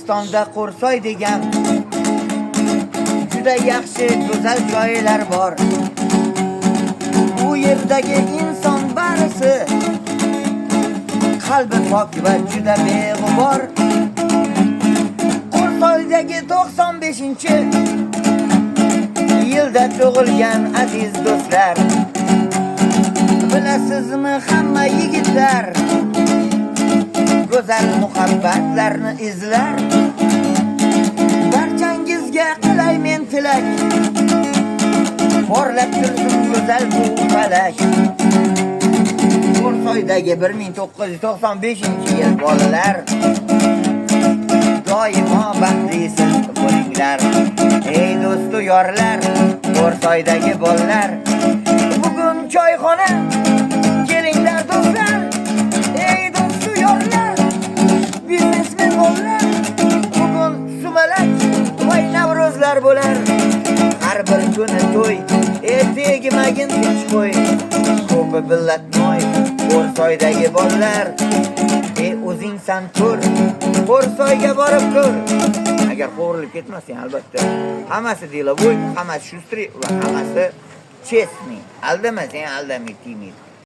O'zbekistonda Qo'rsoy degan juda yaxshi, go'zal joylar bor. U yerdagi inson barisi qalbi pok va juda beg'ubor. Qo'rsoydagi 95-yilda tug'ilgan aziz do'stlar, bilasizmi, hamma yigitlar go'zal muhabbatlarni izlar. Barchangizga qilay men tilak, porlab tursin go'zal bu falak. Qo'rsoydagi 1995-yil bolalar, doimo baxtlisiz bo'linglar. Ey do'stu yorlar, Qo'rsoydagi bolalar, bugun choyxona, kelinglar, do'stlar. Ey do'stu yorlar, biznesmen bolalar, bugun sumalak voy Navro'zlar bo'lar. Har bir kuni to'y, tegmagin hech qo'y. Ko'pi блатной Qo'rsoydagi bolalar. Ey, o'zingsan ko'r, Qo'rsoyga borib ko'r. Agar qovurilib ketmasang, albatta. Hammasi деловой, hammasi шустрый va hammasi честный. Aldamasang, aldamay tegmaydi.